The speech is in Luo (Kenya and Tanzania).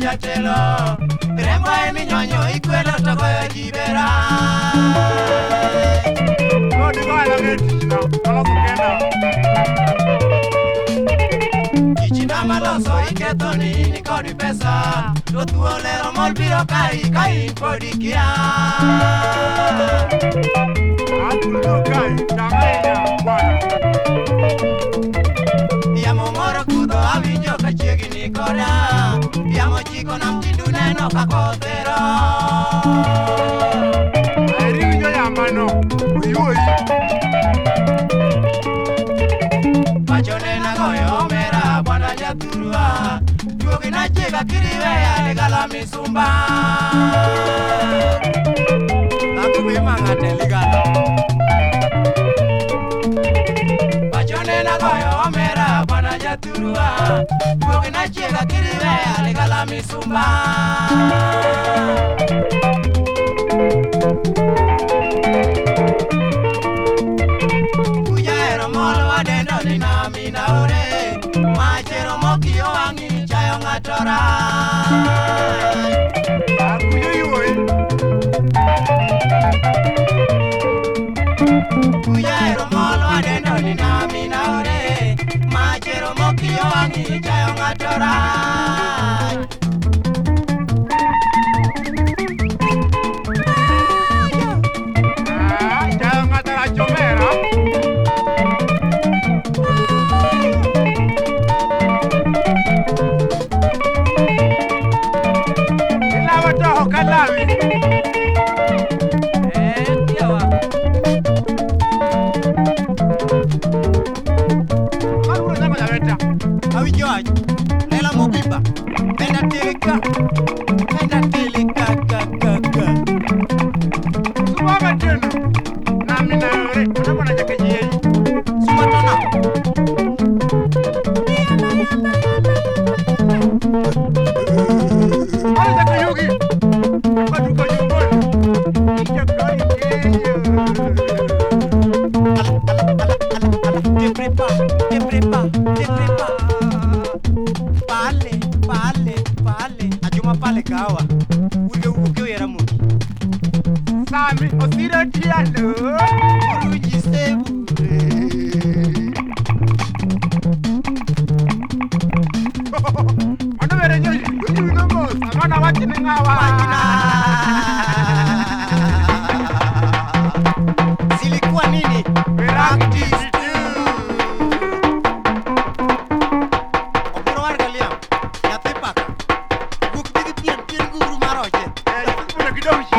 jatelo. Rembo eminyonyo ikwelo to goyo ji bera. Kichina maloso iketho ni in kod pesa. To thuol lero mol biro kai ka in pod ikia. Yamo moro kudho awinjo ka chiegni koda. Yamo chiko nam tindu neno ka koth ero. Pacho nena goyo omera bwana jathurwa. Juogi nachiega kiriweya ligala misumba. Dhako be mang'ate ligala. Pacho nena goyo omera bwana jathurwa. Juogi nachiega kiriweya ligala misumba. Ujahero mol wadendo ni nami naore. Machero mokiyo wang'i chayo ng'ato rach. Ujahero mol wadendo ni nami naore. Machero mokiyo wang'i chayo ng'ato rach. Awinjo wach, lela mobimba, penda tele ka, penda tele ka ka ka ka. Suma tona. Ala, ala, ala, ala, te prepa, te prepa, te prepa. Pale, pale, pale. Ajuma pale kawa. Urge ubuke Ramogi. Sami osiro tialo. Uruji sebu. Mano bere nyoyi, uyu no mos, amana wachine ngawa. Wachina. Zilikuwa nini? Practice tu. Obiro war galiam. Nyathi paka. Buk digi pien pien guru maroche. Eh, kuna kidogo.